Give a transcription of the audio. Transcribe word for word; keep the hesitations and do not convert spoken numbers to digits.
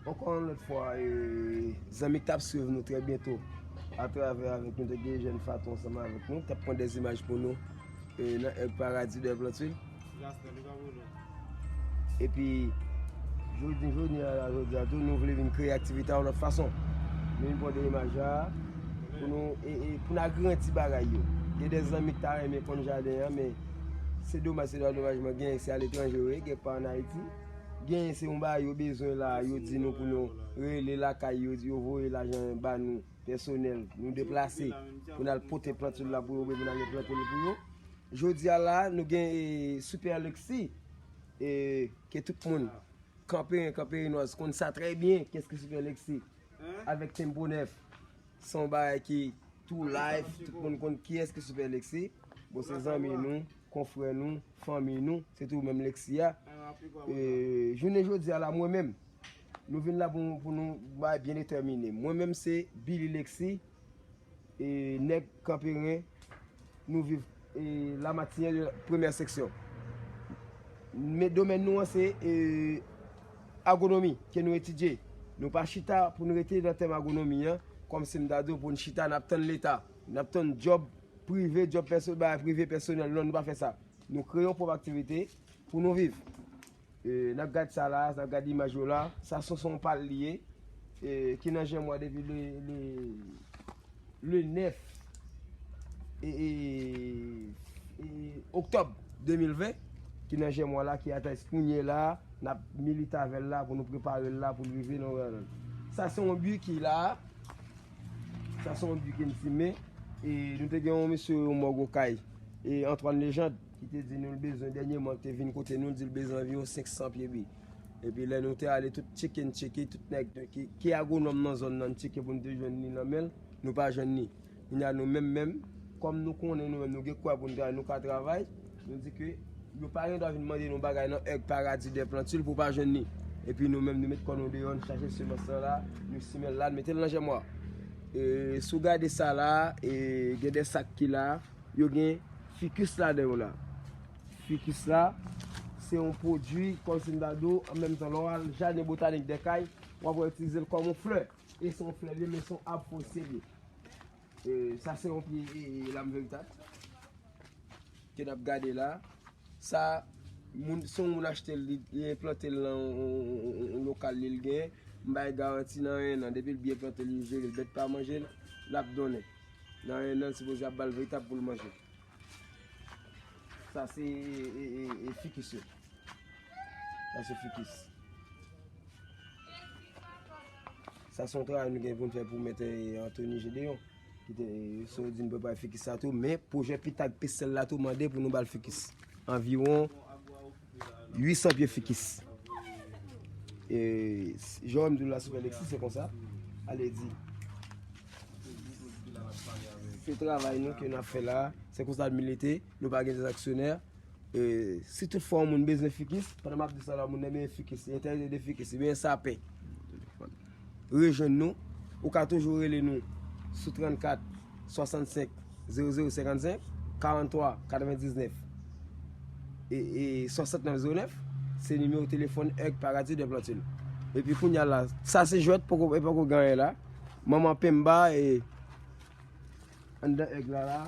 Ankò yon lòt fwa, e, zanmi k t ap swiv nou trè byento atravè avèk nou, te gen jèn Fatou ansanm avèk nou, k t ap pran dèzimaj pou nou, e, nan Èg Paradi dè Plantwil. Epi, jodi, jodi a la, jodi a tou, nou vle vin kreye aktivite a yon lòt fason. Nou vin pran de imaj la pou nou, e, e, pou n agrandi bagay yo. Gen de zanmi k ta renmen konn jaden an, men se domaj, se domajman, genyen se aletranje yo ye, gen pa ann Ayiti. Genyen se yon bagay yo bezwen la, yo di nou pou nou rele lakay yo, yo voye lajan ba nou pèsonèl, nou deplase pou n al pote plant sou la pou yo, oubyen pou n al plante l pou yo. Jodi a la, nou gen, e, Super Lexi, e, ke tout moun, Kanperen, Kanperenoz, konn sa trè byen, kiyès ki Super Lexi, avèk Tempo nèf. Se yon bagay ki tou live, tout moun konn kiyès ki Super Lexi. Bon, se zanmi nou, konfrè nou, fanmi nou, se tou menm Lexi a. E, jounen jodi a la, mwen menm, nou vin la pou, pou nou bay byen detèmine. Mwen menm se Billy Lexi, e, nèg Kanperen, nou viv, e, Lamatinyè de premyè seksyon. Men domèn nou an se, e, agwonomi ke nou etidye. Nou pa chita pou nou rete nan tèm agwonomi an, kòmsi m ta di w pou n chita n ap tann Leta, n ap tann djòb prive, djòb pèso-, bagay prive pèsonèl. Non, nou pa fè sa. Nou kreye yon pwòp aktivite pou nou viv. E, n ap gad sa la, n ap gad imaj yo la. Sa se, se yon pal li ye, e, ki nan jen mwa depi le, le, le nèf, e, e, e, oktòb de mil ven, ki nan jen mwa la, ki ata kounye la, n ap milite avè l la pou nou prepare l la pou l rive nan. Sa se yon bi ki la, sa se yon bi ke n simen, e nou te gen yon mesye yon mòg Okay, e Antoine Legendre, ki te di nou l bezwen, dènyèman, te vin kote nou, l di l bezwen anviwon senk san pye bi. Epi lè nou te ale, tout tcheke n tcheke, tout nèg ki, ki agwonòm nan zòn nan, n tcheke pou n te jwenn li nan men l, nou pa jwenn li. Kounye a nou menm menm, kòm nou konnen nou menm, nou gen kouray pou n travay, nou ka travay, nou di ke yo pa gen dwa vin mande nou bagay nan Èg Paradi dè Plantwil pou pa jwenn li. Epi nou menm, nou met kò nou deyò, n chache semans lan la, nou simen l la, n mete l nan jèmwa. E, si w gade sa la, e, gen de sak ki la, yo gen fikis ladan yo la. Fikis la, se yon pwodui, kòmsi m ta di w, an menm tan, lè w al jaden botanik dè kay, w ap wè yo itilize l kòm yon flè. E se yon flè li ye, men se yon ab fòsye li ye. E, sa se yon pye, e, e, lam veritab ke n ap gade la. Sa, moun, se yon moun achte l, li, li enplante l nan yon, yon, yon, yon lokal li l genyen. M bay garanti nan en an, depi l byen plante l, li jere l, bèt pa manje l, l ap donnen. Nan en an, l sipoze ap ba l veritab pou l manje. Sa se, e, e, e, e, fikis yo. Sa se fikis. Sa se yon travay nou gen pou n fè pou mèt, e, Anthony Gédéon. Ki te, e, so di n prepare fikis sa tou, men pwojè Pitag Pesèl la tou mande pou nou ba l fikis. Anviwon uit san pye fikis. E, jan m di w la, Super Lexi, se konsa. Ale di. Se travay nou ke n ap fè la. Se konsa n milite. Nou pa gen dèzaksyonè. E, si toutfwa yon moun bezwen fikis, pandan m ap di sa la, moun nan bezwen fikis, li enterese de fikis, li bezwen sapen, rejwenn nou. Ou ka toujou rele nou sou trannkat swasannsenk zewo zewo senkannsenk, karanntwa katrevendiznèf e, e swasantnèf zewo nèf. Se nimewo telefòn Èg Paradi dè Plantwil. Epi kounye a la, sa se jwèt, poko, e poko gen anyen la. Manman Pemba, e anndan Èg la la.